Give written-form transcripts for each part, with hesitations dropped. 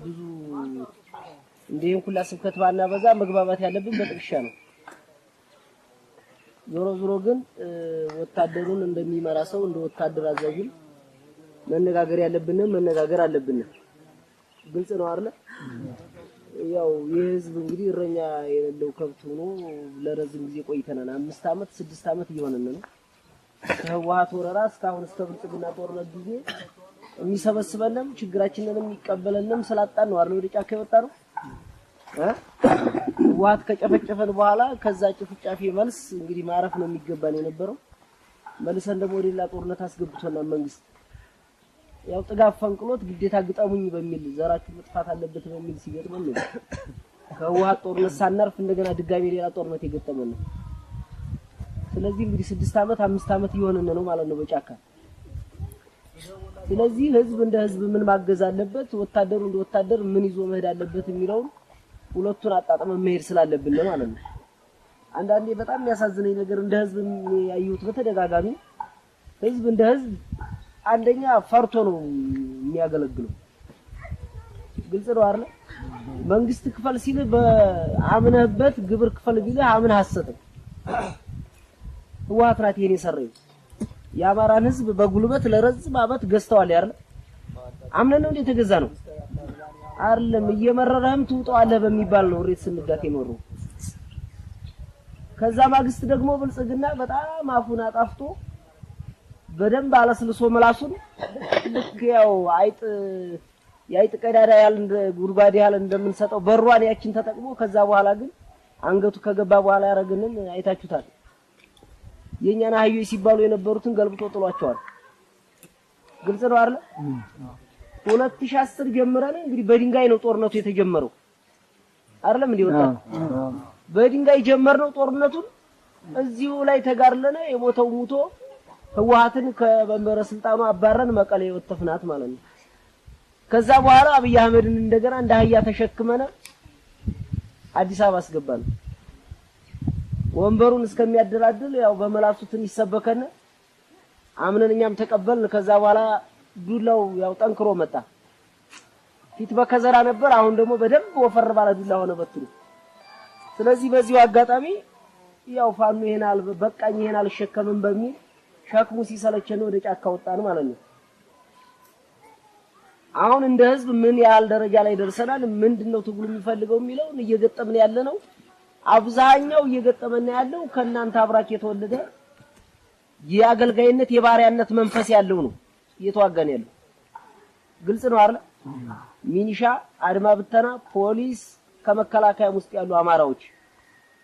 ብዙ እንዲህን ሁላ ስብከት ባናበዛ መግባባት ያለብን በጥቅሻ ነው። ዞሮ ዞሮ ግን ወታደሩን እንደሚመራ ሰው እንደ ወታደር አዛዥም መነጋገር ያለብን መነጋገር አለብን። ግልጽ ነው አይደል? ያው የህዝብ እንግዲህ እረኛ የሌለው ከብት ሆኖ ለረዝም ጊዜ ቆይተናል። 5 አመት 6 አመት እየሆነን ነው። ከህወሓት ወረራ እስካሁን እስከ ብልጽግና ጦርነት ጊዜ የሚሰበስበንም ችግራችንንም የሚቀበለንም ስላጣን ነው አይደል ወደ ጫካ የወጣነው። ህወሓት ከጨፈጨፈን በኋላ ከዛ ጭፍጫፊ መልስ እንግዲህ ማረፍ ነው የሚገባን የነበረው። መልሰን ደግሞ ወደ ሌላ ጦርነት አስገብቶናል መንግስት። ያው ጥጋብ ፈንቅሎት ግዴታ ግጠሙኝ በሚል ዘራችሁ መጥፋት አለበት በሚል ሲገጥመን ነው ከህወሓት ጦርነት ሳናርፍ እንደገና ድጋሚ ሌላ ጦርነት የገጠመን ነው። ስለዚህ እንግዲህ 6 አመት 5 አመት እየሆነን ነው ማለት ነው በጫካ። ስለዚህ ህዝብ እንደ ህዝብ ምን ማገዝ አለበት፣ ወታደሩ እንደ ወታደር ምን ይዞ መሄድ አለበት የሚለውን ሁለቱን አጣጥመን መሄድ ስላለብን ነው ማለት ነው። አንዳንዴ በጣም የሚያሳዝነኝ ነገር እንደ ህዝብ ያየሁት በተደጋጋሚ ህዝብ እንደ ህዝብ አንደኛ ፈርቶ ነው የሚያገለግለው። ግልጽ ነው አይደል? መንግስት ክፈል ሲል በአምነህበት ግብር ክፈል ቢልህ አምነህ አትሰጥም። ህወሓት ናት ይሄን የሰራው። የአማራን ህዝብ በጉልበት ለረዝም አመት ገዝተዋል አይደል? አምነን ነው እንዴ የተገዛ ነው? አይደለም፣ እየመረረህም ትውጠዋለህ በሚባል ነው ሬት ስንጋት የኖረው። ከዛ ማግስት ደግሞ ብልጽግና በጣም አፉን አጣፍቶ በደንብ አለስልሶ ምላሱን ልክ ያው አይጥ የአይጥ ቀዳዳ ያህል ጉድጓድ ያህል እንደምንሰጠው በሯን ያችን ተጠቅሞ ከዛ በኋላ ግን አንገቱ ከገባ በኋላ ያረግንን አይታችሁታል። የኛን አህዮች ሲባሉ የነበሩትን ገልብጦ ጥሏቸዋል። ግልጽ ነው አይደል? 2010 ጀምረን እንግዲህ በድንጋይ ነው ጦርነቱ የተጀመረው አይደለም እንዴ? ወጣ በድንጋይ ጀመርነው ጦርነቱን። እዚሁ ላይ ተጋርለነ የሞተው ሙቶ ህወሓትን ከመንበረ ስልጣኑ አባረን መቀሌ ወተፍናት ማለት ነው። ከዛ በኋላ አብይ አህመድን እንደገና እንደ አህያ ተሸክመነ አዲስ አበባ አስገባን። ወንበሩን እስከሚያደላድል ያው በመላሱ ትንሽ ሰበከነ፣ አምነን እኛም ተቀበልን። ከዛ በኋላ ዱላው ያው ጠንክሮ መጣ። ፊት በከዘራ ነበር፣ አሁን ደግሞ በደንብ ወፈር ባለ ዱላ ሆነ በትሩ። ስለዚህ በዚሁ አጋጣሚ ያው ፋኖ ይሄን በቃኝ ይሄን አልሸከምም በሚል ሸክሙ ሲሰለቸን ወደ ጫካ ወጣን ማለት ነው። አሁን እንደ ህዝብ ምን ያህል ደረጃ ላይ ደርሰናል፣ ምንድነው ትግሉ የሚፈልገው የሚለውን እየገጠምን ያለ ነው። አብዛኛው እየገጠመን ያለው ከእናንተ አብራክ የተወለደ የአገልጋይነት የባሪያነት መንፈስ ያለው ነው እየተዋጋን ያለው። ግልጽ ነው አይደል? ሚኒሻ፣ አድማ ብተና፣ ፖሊስ፣ ከመከላከያ ውስጥ ያሉ አማራዎች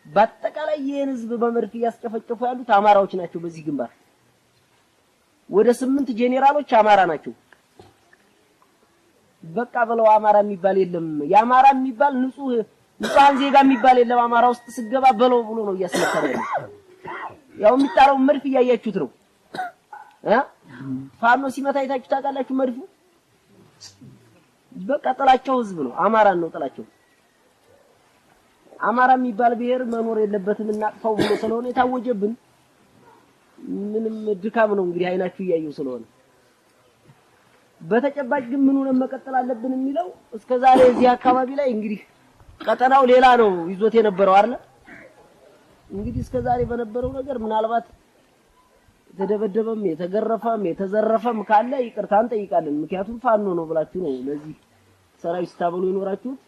በአጠቃላይ ይህን ህዝብ በመድፍ እያስጨፈጨፉ ያሉት አማራዎች ናቸው። በዚህ ግንባር ወደ 8 ጄኔራሎች አማራ ናቸው። በቃ ብለው አማራ የሚባል የለም፣ የአማራ የሚባል ንጹህ ንጹሃን ዜጋ የሚባል የለም አማራ ውስጥ ስገባ በለው ብሎ ነው እያስመሰለ ያለው። ያው የሚጣለው መድፍ እያያችሁት ነው። ፋኖ ሲመታ አይታችሁ ታውቃላችሁ? መድፉ በቃ ጥላቸው ህዝብ ነው፣ አማራን ነው ጥላቸው። አማራ የሚባል ብሔር መኖር የለበትም እናጥፋው ብሎ ስለሆነ የታወጀብን ምንም ድካም ነው እንግዲህ አይናችሁ እያየው ስለሆነ። በተጨባጭ ግን ምን ሆነ መቀጠል አለብን የሚለው እስከዛሬ እዚህ አካባቢ ላይ እንግዲህ ቀጠናው ሌላ ነው ይዞት የነበረው አይደል? እንግዲህ እስከዛሬ በነበረው ነገር ምናልባት የተደበደበም የተገረፈም የተዘረፈም ካለ ይቅርታ እንጠይቃለን። ምክንያቱም ፋኖ ነው ብላችሁ ነው ለዚህ ሰራዊት ስታበሉ ይኖራችሁት።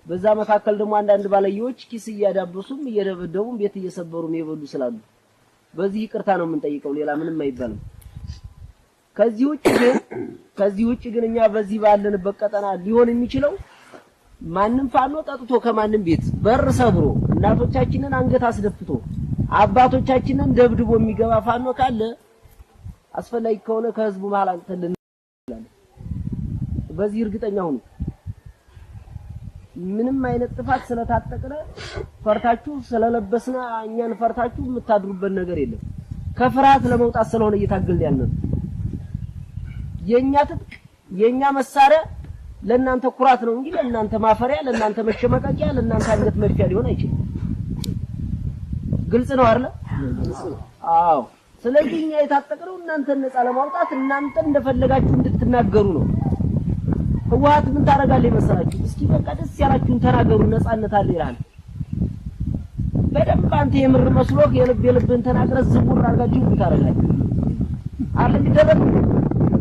በዛ መካከል ደግሞ አንዳንድ ባለየዎች ኪስ እያዳበሱም እየደበደቡም ቤት እየሰበሩም የበሉ ስላሉ በዚህ ይቅርታ ነው የምንጠይቀው፣ ሌላ ምንም አይባልም። ከዚህ ውጭ ግን እኛ በዚህ ባለንበት ቀጠና ሊሆን የሚችለው ማንም ፋኖ ጠጥቶ ከማንም ቤት በር ሰብሮ እናቶቻችንን አንገት አስደፍቶ አባቶቻችንን ደብድቦ የሚገባ ፋኖ ካለ አስፈላጊ ከሆነ ከህዝቡ መሃል አንተልን እንላለን። በዚህ እርግጠኛ ሁኑ። ምንም አይነት ጥፋት ስለታጠቅነ ፈርታችሁ ስለለበስነ እኛን ፈርታችሁ የምታድሩበት ነገር የለም። ከፍርሃት ለመውጣት ስለሆነ እየታገልን ያለነው። የኛ ትጥቅ የኛ መሳሪያ ለእናንተ ኩራት ነው እንጂ ለእናንተ ማፈሪያ፣ ለእናንተ መሸመቀቂያ፣ ለእናንተ አንገት መድፊያ ሊሆን አይችልም። ግልጽ ነው አይደል? አዎ። ስለዚህ እኛ የታጠቅነው እናንተን ነፃ ለማውጣት እናንተን እንደፈለጋችሁ እንድትናገሩ ነው። ህወሓት ምን ታደርጋለህ መሰላችሁ? እስኪ በቃ ደስ ያላችሁን ተናገሩ፣ ነፃነት አለ ይላል። በደንብ አንተ የምር መስሎህ የልብ የልብህን ተናግረህ ዝውር አድርጋችሁ ታደርጋለህ አለ የሚደረግ።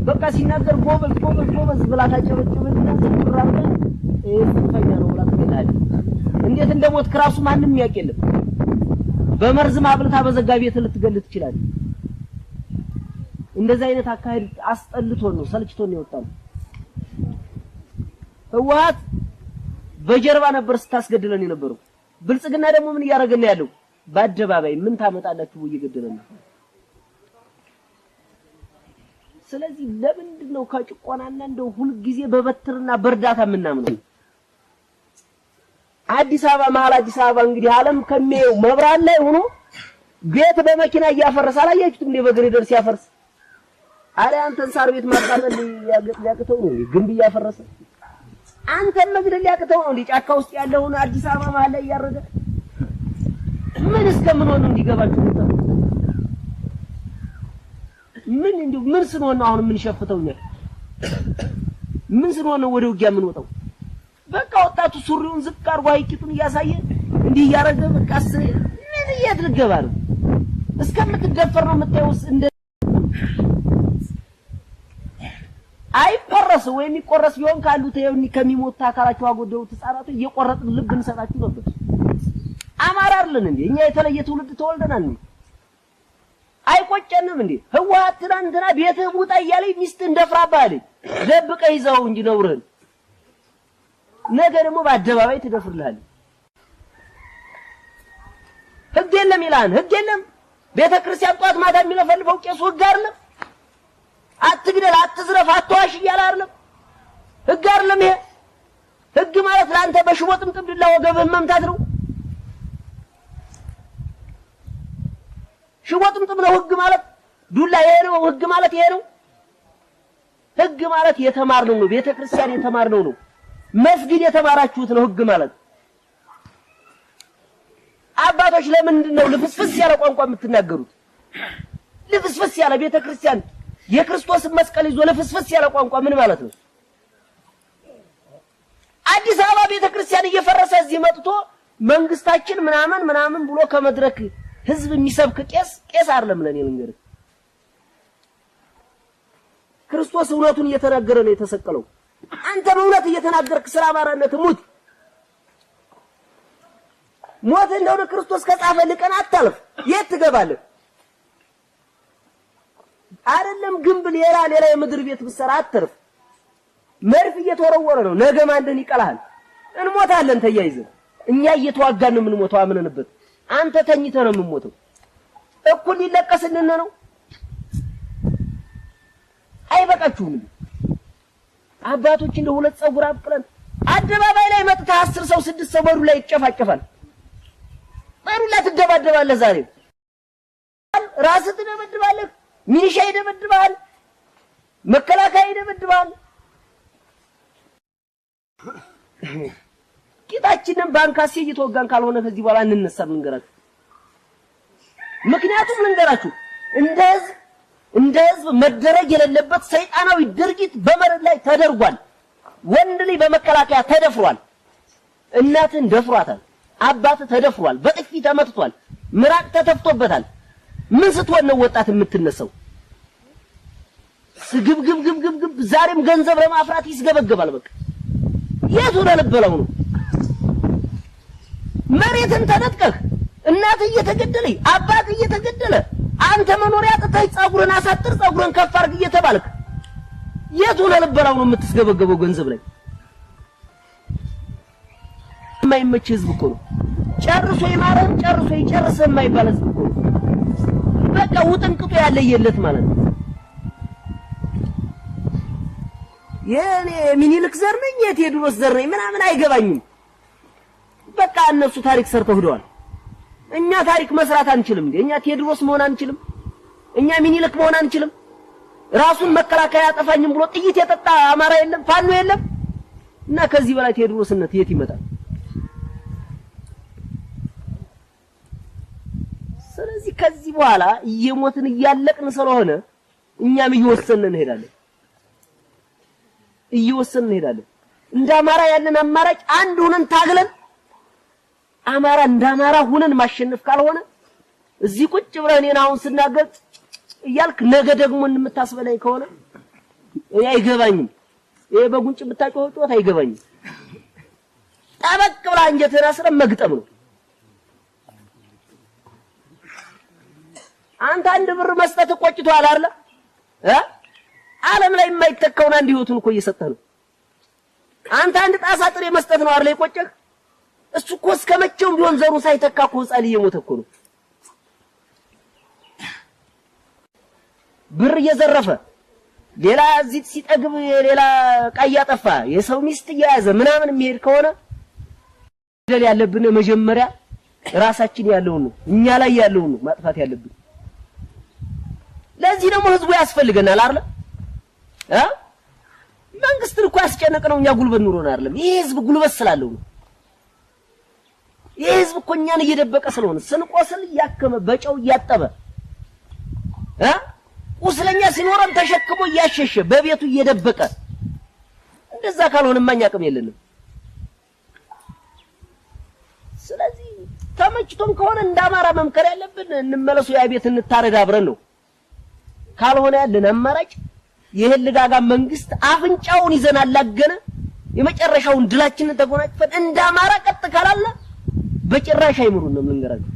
በቃ ሲናገር ጎበዝ ጎበዝ ጎበዝ ብላ ታጨበጭብና ዝውር አድርጋ ይሄ ጽንፈኛ ነው ብላ ትገላለች። እንዴት እንደሞትክ ራሱ ማንም የሚያውቅ የለም። በመርዝ ማብልታ በዘጋ ቤት ልትገል ትችላለህ። እንደዚህ አይነት አካሄድ አስጠልቶን ነው ሰልችቶን ነው የወጣነው። ህወሓት በጀርባ ነበር ስታስገድለን የነበረው። ብልጽግና ደግሞ ምን እያደረገን ያለው? በአደባባይ ምን ታመጣላችሁ እየገደለን ነው። ስለዚህ ለምንድን ነው ከጭቆናና እንደው ሁልጊዜ በበትርና በእርዳታ የምናምነው? አዲስ አበባ መሀል አዲስ አበባ እንግዲህ ዓለም ከሚያየው መብራት ላይ ሆኖ ቤት በመኪና እያፈረሰ አላያችሁትም እንዴ? በግሬደር ሲያፈርስ አለ። አንተን ሳር ቤት ማቃጠል ሊያቅተው ነው እንዴ? ግንብ እያፈረሰ አንተን መግደል ሊያቅተው ነው እንዴ? ጫካ ውስጥ ያለውን አዲስ አበባ መሀል ላይ እያረገ ምን እስከምን ሆነ እንዲገባችሁ ነው? ምን እንዲሁ ምን ስንሆን ነው አሁን የምንሸፍተው እኛ? ምን ስንሆን ነው ወደ ውጊያ የምንወጣው? በቃ ወጣቱ ሱሪውን ዝቅ አድርጎ አይቂጡን እያሳየ እንዲህ እያረገ በቃ ምን የት ልገባ ነው? እስከምትደፈር ነው የምታየው። እንደ አይቆረስ ወይ የሚቆረስ ቢሆን ካሉት ይኸው ከሚሞት አካላቸው አጎደሉት ህፃናቱ እየቆረጥን ልብ እንሰጣችሁ ነበር። አማራ አይደለን እንዴ? እኛ የተለየ ትውልድ ተወልደናል እንዴ? አይቆጨንም እንዴ? ህወሓት ትናንትና ቤትህ ውጣ እያለኝ ሚስትህን ደፍራብህ አለኝ። ደብቀህ ይዘኸው እንጂ ነውርህን። ነገ ደግሞ በአደባባይ ትደፍርልሃለች። ህግ የለም ይልሃል። ህግ የለም። ቤተክርስቲያን ጧት ማታ የሚለፈልፈው ቄሱ ህግ አይደለም? አትግደል፣ አትዝረፍ፣ አትዋሽ እያለ አይደለም? ህግ አይደለም ይሄ? ህግ ማለት ለአንተ በሽቦ ጥምጥም ዱላ ወገብህን መምታት ነው። ሽቦ ጥምጥም ነው ህግ ማለት። ዱላ ይሄ ነው ህግ ማለት ይሄ ነው። ህግ ማለት የተማርነው ነው። ቤተክርስቲያን የተማርነው ነው። መስጊድ የተማራችሁት ነው ህግ ማለት። አባቶች ለምንድን ነው ልፍስፍስ ያለ ቋንቋ የምትናገሩት? ልፍስፍስ ያለ ቤተክርስቲያን የክርስቶስን መስቀል ይዞ ልፍስፍስ ያለ ቋንቋ ምን ማለት ነው? አዲስ አበባ ቤተክርስቲያን እየፈረሰ እዚህ መጥቶ መንግስታችን ምናምን ምናምን ብሎ ከመድረክ ህዝብ የሚሰብክ ቄስ ቄስ አይደለም። ለኔ ልንገርህ፣ ክርስቶስ እውነቱን እየተናገረ ነው የተሰቀለው። አንተ በእውነት እየተናገርክ ስለ አማራነት ሙት። ሞት እንደሆነ ክርስቶስ ከጻፈልህ ቀን አታልፍ። የት ትገባለህ? አይደለም ግንብ ሌላ ሌላ የምድር ቤት ብትሰራ አትርፍ። መድፍ እየተወረወረ ነው። ነገ ማንን ይቀልሃል? እንሞታለን ተያይዘን። እኛ እየተዋጋን ነው የምንሞተው አምነንበት። አንተ ተኝተህ ነው የምንሞተው። እኩል ሊለቀስልን ነው። አይበቃችሁም እንዴ? አባቶች እንደ ሁለት ፀጉር አብቅለን አደባባይ ላይ መጥተህ 10 ሰው 6 ሰው በሩ ላይ ይጨፋጨፋል። በሩ ላይ ትደባደባለህ። ዛሬ ራስህ ትደበድባለህ። ሚሊሻ ይደበድባል። መከላከያ ይደበድባል። ቂጣችንን ባንካሴ እየተወጋን ካልሆነ ከዚህ በኋላ እንነሳም። ልንገራችሁ፣ ምክንያቱም ልንገራችሁ እንደ ህዝብ መደረግ የሌለበት ሰይጣናዊ ድርጊት በመሬት ላይ ተደርጓል። ወንድ ልጅ በመከላከያ ተደፍሯል። እናትን ደፍሯታል። አባት ተደፍሯል። በጥፊ ተመትቷል። ምራቅ ተተፍቶበታል። ምን ስትሆን ነው ወጣት የምትነሳው? ስግብግብግብግብ ዛሬም ገንዘብ ለማፍራት ይስገበገባል። በቃ የቱ ለልበላው ነው? መሬትን ተነጥቀህ እናት እየተገደለ አባት እየተገደለ አንተ መኖሪያ አጥተህ ፀጉርን አሳጥር ፀጉርን ከፍ አድርግ እየተባልክ የቱ ለልበላው ነው የምትስገበገበው ገንዘብ ላይ? የማይመች ህዝብ እኮ ነው። ጨርሶ ይማረን ጨርሶ ይጨርስ የማይባል ህዝብ እኮ ነው። በቃ ውጥንቅጡ ያለየለት ማለት ነው። የኔ ሚኒልክ ዘር ነኝ የቴዎድሮስ ዘር ነኝ ምናምን አይገባኝም። በቃ እነሱ ታሪክ ሰርተው ሄደዋል። እኛ ታሪክ መስራት አንችልም እንዴ? እኛ ቴዎድሮስ መሆን አንችልም። እኛ ሚኒልክ መሆን አንችልም። ራሱን መከላከያ አጠፋኝም ብሎ ጥይት የጠጣ አማራ የለም፣ ፋኖ የለም። እና ከዚህ በላይ ቴዎድሮስነት የት ይመጣል? ስለዚህ ከዚህ በኋላ እየሞትን እያለቅን ስለሆነ እኛም እየወሰንን እንሄዳለን። እየወሰንን እንሄዳለን። እንደ አማራ ያለን አማራጭ አንድ ሆነን ታግለን አማራ እንደ አማራ ሆነን ማሸነፍ ካልሆነ እዚህ ቁጭ ብለህ እኔን አሁን ስናገር እያልክ ነገ ደግሞ እንደምታስበላኝ ከሆነ እኔ አይገባኝም። ይሄ በጉንጭ የምታጮኸው ጮት አይገባኝም። ጠበቅ ብለህ አንጀትህን አስረህ መግጠም ነው። አንተ አንድ ብር መስጠት ቆጭቶሃል አይደለ? ዓለም ላይ የማይተካውን አንድ ህይወቱን እኮ እየሰጠህ ነው። አንተ አንድ ጣሳ ጥሬ መስጠት ነው አይደለ የቆጨህ? እሱ እኮ እስከመቼውም ቢሆን ዘሩን ሳይተካ እኮ ህፃን እየሞተ እኮ ነው። ብር እየዘረፈ ሌላ እዚህ ሲጠግብ ሌላ ዕቃ እያጠፋ የሰው ሚስት እየያዘ ምናምን የሚሄድ ከሆነ ደል ያለብን መጀመሪያ ራሳችን ያለውን ነው፣ እኛ ላይ ያለውን ነው ማጥፋት ያለብን። ለዚህ ደግሞ ህዝቡ ያስፈልገናል አይደል? መንግስትን እኮ ያስጨነቅነው እኛ ጉልበት ኑሮን አይደለም። ይሄ ህዝብ ጉልበት ስላለው ነው። ይሄ ህዝብ እኮ እኛን እየደበቀ ስለሆነ ስንቆስል እያከመ በጨው እያጠበ ቁስለኛ ሲኖረን ተሸክሞ እያሸሸ በቤቱ እየደበቀ እንደዛ ካልሆነማ እኛ አቅም የለንም። ስለዚህ ተመችቶን ከሆነ እንደ አማራ መምከር ያለብን እንመለሱ፣ ያ ቤት እንታረድ አብረን ነው። ካልሆነ ያለን አማራጭ ይህን ልጋጋ መንግስት አፍንጫውን ይዘን አላገነ የመጨረሻውን ድላችንን ተጎናጭፈን እንደ አማራ ቀጥ ካላለ በጭራሽ አይምሩንም። ልንገራችሁ፣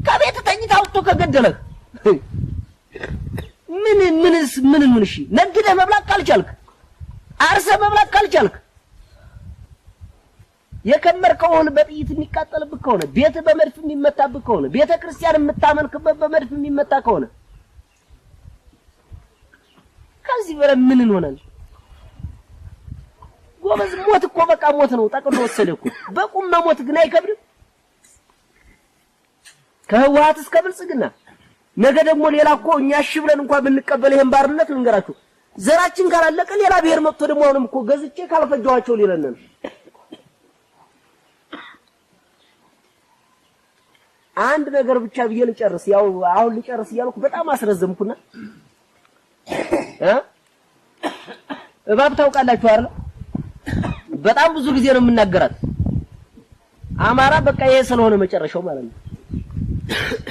ከቤት ተኝተህ አውጥቶ ከገደለህ ምን ምንስ ምን ምን እሺ፣ ነግደህ መብላት ካልቻልክ፣ አርሰህ መብላት ካልቻልክ፣ የከመርከው እህል በጥይት የሚቃጠልብህ ከሆነ፣ ቤት በመድፍ የሚመታብህ ከሆነ፣ ቤተ ክርስቲያን የምታመልክበት በመድፍ የሚመታ ከሆነ ከዚህ በላይ ምን እንሆናለን? ጎበዝ፣ ሞት እኮ በቃ ሞት ነው። ጠቅሎ ወሰደ እኮ። በቁም መሞት ግን አይከብድም? ከህወሓት እስከ ብልጽግና ነገ ደግሞ ሌላ እኮ እኛ እሺ ብለን እንኳን ብንቀበል ይሄን ባርነት ልንገራችሁ፣ ዘራችን ካላለቀ ሌላ ብሔር መጥቶ ደግሞ አሁንም እኮ ገዝቼ ካልፈጀኋቸው ሊለን ነው። አንድ ነገር ብቻ ብዬ ልጨርስ። ያው አሁን ልጨርስ እያልኩ በጣም አስረዘምኩና እባብ ታውቃላችሁ አይደል? በጣም ብዙ ጊዜ ነው የምናገራት። አማራ በቃ ይሄ ስለሆነ መጨረሻው ማለት ነው።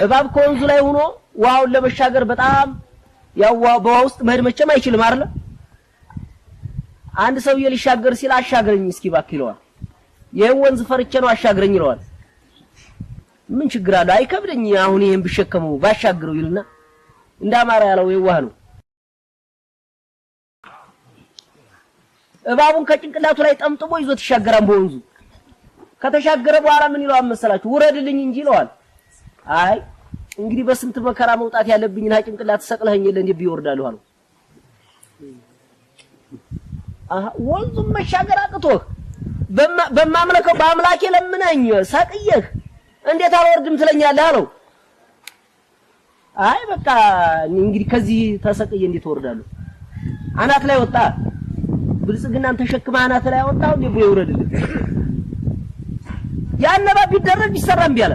እባብ ከወንዙ ላይ ሆኖ ውሃውን ለመሻገር በጣም ያው በውሃ ውስጥ መሄድ መቼም አይችልም አይደል? አንድ ሰውዬ ሊሻገር ሲል አሻግረኝ እስኪ እባክህ ይለዋል። ይሄን ወንዝ ፈርቼ ነው አሻግረኝ ይለዋል። ምን ችግር አለው? አይከብደኝ አሁን ይሄን ብሸከመው ባሻግረው ይልና እንደ አማራ ያለው የዋህ ነው። እባቡን ከጭንቅላቱ ላይ ጠምጥሞ ይዞት ይሻገራል በወንዙ። ከተሻገረ በኋላ ምን ይለዋል መሰላችሁ? ውረድልኝ እንጂ ይለዋል። አይ እንግዲህ በስንት መከራ መውጣት ያለብኝና ጭንቅላት ሰቅለኸኝ የለ እንዴ ቢወርዳለሁ አለው። አሃ ወንዙን መሻገር አቅቶህ በማምለከው በአምላኬ ለምነኝ ሰቅየህ እንዴት አልወርድም ትለኛለህ አለው። አይ በቃ እንግዲህ ከዚህ ተሰቅዬ እንዴት እወርዳለሁ? አናት ላይ ወጣ። ብልጽግናን ተሸክመ አናት ላይ ወጣው እንዴ ብሎ ይውረድልህ። ያነባ ቢደረግ ቢሰራ እምቢ አለ።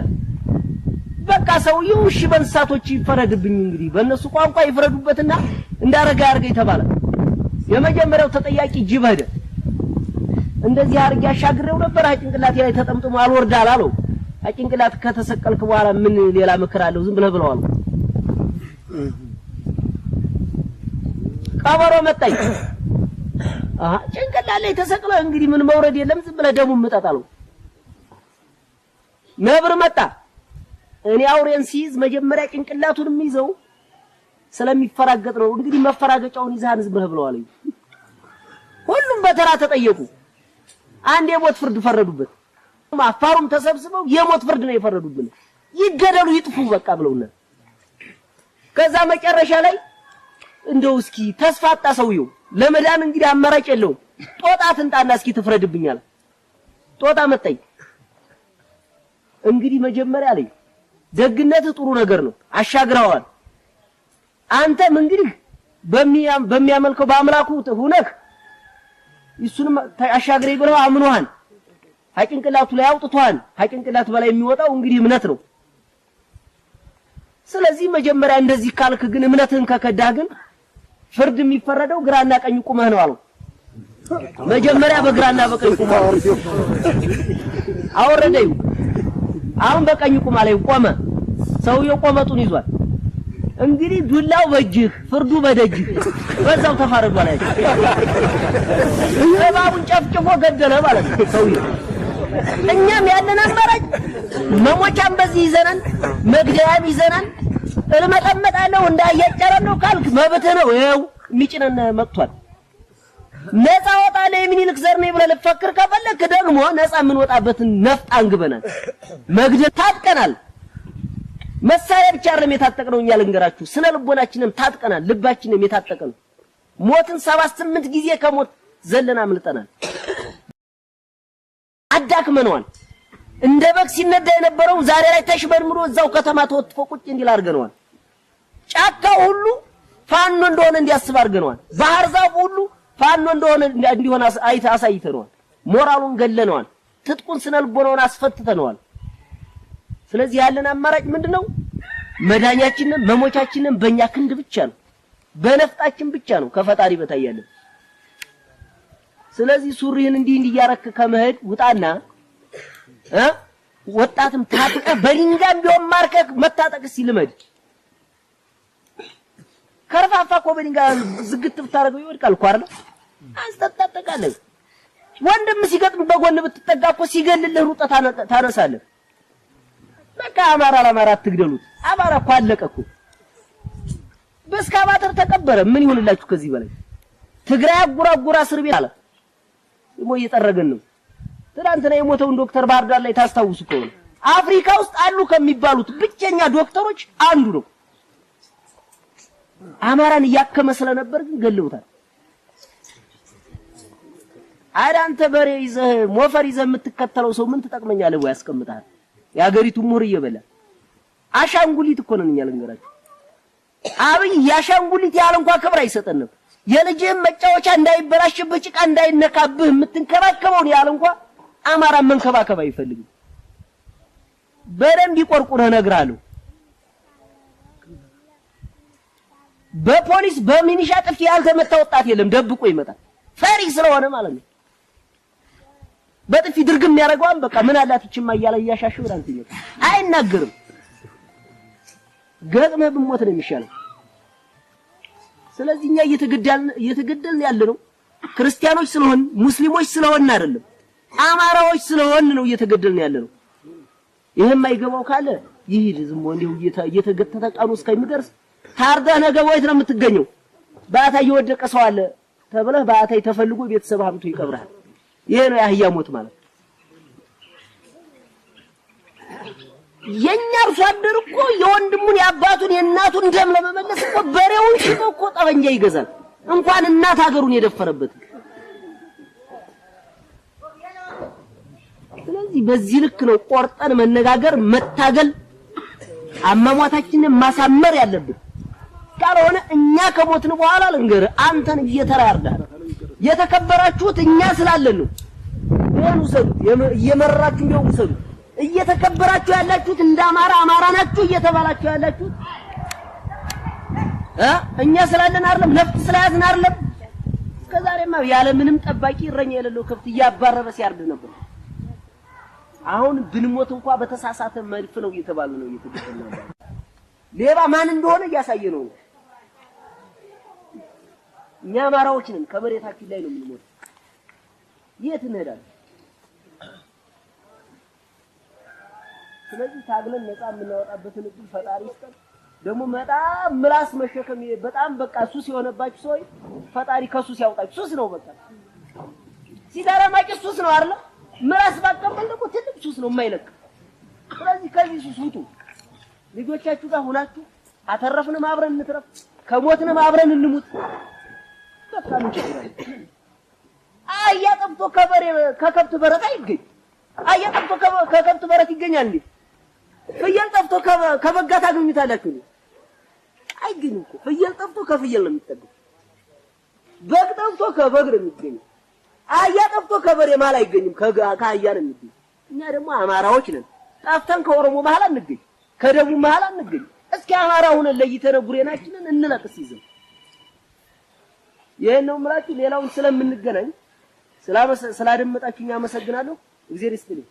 በቃ ሰውዬው እሺ በእንስሳቶች ይፈረድብኝ እንግዲህ በእነሱ ቋንቋ ይፍረዱበትና እንዳረጋ ያርገኝ ተባለ። የመጀመሪያው ተጠያቂ ጅብ ሄደ። እንደዚህ አርጌ አሻግሬው ነበር ጭንቅላቴ ላይ ተጠምጥሞ አልወርዳል አለው። ጭንቅላት ከተሰቀልክ በኋላ ምን ሌላ ምክር አለው? ዝም ብለህ ብለዋል። ቀበሮ መጣኝ። አሃ ጭንቅላት ላይ ተሰቅለህ እንግዲህ ምን መውረድ የለም ዝም ብለህ ደሙን ምጠጥ አለው። ነብር መጣ። እኔ አውሬን ሲይዝ መጀመሪያ ጭንቅላቱን የሚይዘው ስለሚፈራገጥ ነው። እንግዲህ መፈራገጫውን ይዘህ ዝም ብለህ ብለዋል። ሁሉም በተራ ተጠየቁ። አንድ የሞት ፍርድ ፈረዱበት። አፋሩም ተሰብስበው የሞት ፍርድ ነው የፈረዱብን፣ ይገደሉ ይጥፉ በቃ ብለውና ከዛ መጨረሻ ላይ እንደው እስኪ ተስፋ አጣ ሰውየው። ለመዳን እንግዲህ አማራጭ የለውም። ጦጣ ትንጣና እስኪ ትፍረድብኛል። ጦጣ መጣኝ። እንግዲህ መጀመሪያ ላይ ደግነትህ ጥሩ ነገር ነው፣ አሻግረዋል። አንተም እንግዲህ በሚያመልከው በአምላኩ ሁነህ እሱንም አሻግረኝ ብለው አምኖሃል። ጭንቅላቱ ላይ አውጥቷል። ከጭንቅላቱ በላይ የሚወጣው እንግዲህ እምነት ነው። ስለዚህ መጀመሪያ እንደዚህ ካልክ ግን እምነትህን ከከዳህ ግን ፍርድ የሚፈረደው ግራና ቀኝ ቁመህ ነው አለው። መጀመሪያ በግራና በቀኝ ቁመህ አወረደው። አሁን በቀኝ ቁም አለው። ቆመ። ሰውየው ቆመጡን ይዟል። እንግዲህ ዱላው በእጅህ ፍርዱ በደጅህ፣ በዛው ተፋረዷል። እባቡን ጨፍጭፎ ገደለ ማለት ነው ሰውየው። እኛም ያለን አማራጭ መሞቻም በዚህ ይዘናል፣ መግደያም ይዘናል። እልመጠመጣለሁ እንዳያጨረነው ካልክ መብትህ ነው። ይኸው የሚጭነን መጥቷል። ነፃ ወጣለሁ የሚኒልክ ዘር ነኝ ብለህ ልትፈክር ከፈለክ ደግሞ ነፃ የምንወጣበትን ነፍጥ አንግበናል። መግደል ታጥቀናል። መሳሪያ ብቻ አይደለም የታጠቅነው እኛ ልንገራችሁ፣ ስነ ልቦናችንም ታጥቀናል፣ ልባችንም የታጠቀ ነው። ሞትን 78 ጊዜ ከሞት ዘለን አምልጠናል። አዳክመነዋል። እንደ በግ ሲነዳ የነበረው ዛሬ ላይ ተሽመድምዶ እዛው ከተማ ተወጥፎ ቁጭ እንዲል አድርገነዋል። ጫካው ሁሉ ፋኖ እንደሆነ እንዲያስብ አድርገነዋል። ባህር ዛፉ ሁሉ ፋኖ እንደሆነ እንዲሆን አሳይተነዋል። ሞራሉን ገለነዋል። ትጥቁን ስነ ልቦናውን አስፈትተነዋል። ስለዚህ ያለን አማራጭ ምንድነው? መዳኛችንን መሞቻችንን በእኛ ክንድ ብቻ ነው፣ በነፍጣችን ብቻ ነው ከፈጣሪ በታይ ያለን። ስለዚህ ሱሪህን እንዲህ እንዲህ እያረክ ከመሄድ ውጣና ወጣትም ታጥቀህ በድንጋይም ቢሆን ማርከህ መታጠቅ ሲልመድ። ከርፋፋ እኮ በድንጋይ ዝግት ብታደርገው ይወድቃል እኮ አይደል? አንስተህ ትታጠቃለህ። ወንድም ሲገጥም በጎን ብትጠጋ እኮ ሲገልልህ ሩጠህ ታነሳለህ። በቃ አማራ ለአማራ አትግደሉት። አማራ እኮ አለቀ እኮ በእስካቫተር ተቀበረ። ምን ይሆንላችሁ ከዚህ በላይ? ትግራይ አጉራጉራ እስር ቤት አለ ደግሞ እየጠረገን ነው። ትናንትና የሞተውን ዶክተር ባህር ዳር ላይ ታስታውሱ ከሆነ አፍሪካ ውስጥ አሉ ከሚባሉት ብቸኛ ዶክተሮች አንዱ ነው። አማራን እያከመ ስለነበር ግን ገለውታል። አረ አንተ በሬ ይዘህ ሞፈር ይዘህ የምትከተለው ሰው ምን ትጠቅመኛለህ ወይ ያስቀምጣል? የሀገሪቱ ምሁር እየበላ አሻንጉሊት እኮ ነን እኛ ልንገራችሁ። አብይ የአሻንጉሊት ያህል እንኳን ክብር አይሰጠንም። የልጅህን መጫወቻ እንዳይበላሽብህ ጭቃ እንዳይነካብህ የምትንከባከበውን ያህል እንኳን አማራን መንከባከብ አይፈልግም። በደንብ ይቆርቁርህ እነግርሃለሁ። በፖሊስ በሚኒሻ ጥፊ ያልተመታ ወጣት የለም። ደብቆ ይመጣል። ፈሪ ስለሆነ ማለት ነው። በጥፊ ድርግም ያደርገዋል። በቃ ምን አላት ይችማ እያለ እያሻሸ ወደ አንተ ይመጣል። አይናገርም። ገጥመህ ብሞት ነው የሚሻለው። ስለዚህ እኛ እየተገደልን ያለነው ክርስቲያኖች ስለሆን ሙስሊሞች ስለሆን አይደለም፣ አማራዎች ስለሆን ነው እየተገደልን ያለነው። ይሄ የማይገባው ካለ ይሂድ ዝም ብሎ እንዲሁ እየተገተተ ቀኑ እስከሚደርስ ታርደህ ነገ ወይት ነው የምትገኘው። በአታይ የወደቀ ሰው አለ ተብለህ በአታይ ተፈልጎ ቤተሰብ አምጥቶ ይቀብርሃል። ይሄ ነው የአህያ ሞት ማለት። የኛ አርሶ አደር እኮ የወንድሙን የአባቱን የእናቱን ደም ለመመለስ እኮ በሬውን ሽጦ እኮ ጠበንጃ ይገዛል። እንኳን እናት ሀገሩን የደፈረበት። ስለዚህ በዚህ ልክ ነው ቆርጠን መነጋገር፣ መታገል፣ አሟሟታችንን ማሳመር ያለብን። ካልሆነ እኛ ከሞትን በኋላ ልንገርህ አንተን እየተራ ያርዳል። የተከበራችሁት እኛ ስላለን ነው። ይሄን ውሰዱት፣ እየመራችሁ እንደው ውሰዱት። እየተከበራችሁ ያላችሁት እንደ አማራ አማራ ናችሁ እየተባላችሁ ያላችሁት እኛ ስላለን አይደለም፣ ነፍጥ ስለያዝን አይደለም። እስከዛሬማ ያለ ምንም ጠባቂ እረኛ የሌለው ከብት እያባረረ ሲያርድ ነበር። አሁን ብንሞት እንኳን በተሳሳተ መድፍ ነው እየተባለ ነው እየተገደለ ነው። ሌባ ማን እንደሆነ እያሳየ ነው። እኛ አማራዎች ነን፣ ከመሬታችን ላይ ነው የምንሞተው። የት እንሄዳለን? ስለዚህ ታግለን ነፃ የምናወጣበትን እድል ፈጣሪ ይስጠን። ደግሞ በጣም ምላስ መሸከም በጣም በቃ ሱስ የሆነባችሁ ሰዎች ፈጣሪ ከሱስ ያውጣችሁ። ሱስ ነው በቃ ሲጋራ ማጨስ ሱስ ነው አይደል? ምላስ ባቀበል ደግሞ ትልቅ ሱስ ነው የማይለቅ። ስለዚህ ከዚህ ሱስ ውጡ። ልጆቻችሁ ጋር ሆናችሁ አተረፍንም አብረን እንትረፍ፣ ከሞትንም አብረን እንሙት። በቃ ምን ችግር አለ? አህያ ጠፍቶ ከበሬ ከከብት በረት አይገኝ። አህያ ጠፍቶ ከከብት በረት ይገኛል እንዴ? ፍየል ጠፍቶ ከበጋ ታገኙታላችሁ እንዴ? አይገኝም እኮ። ፍየል ጠፍቶ ከፍየል ነው የሚጠገው። በግ ጠፍቶ ከበግ ነው የሚገኘው። አህያ ጠፍቶ ከበሬ መሀል አይገኝም፣ ከአህያ ነው የሚገኘው። እኛ ደግሞ አማራዎች ነን። ጠፍተን ከኦሮሞ መሀል አንገኝ፣ ከደቡብ መሀል አንገኝ። እስኪ አማራ ሆነን ለይተን ጉሬናችንን እንለቅስ ይዘን ይሄን ነው የምላችሁ። ሌላውን ስለምንገናኝ ስላደመጣችሁኝ አመሰግናለሁ። እግዚአብሔር ይስጥልኝ።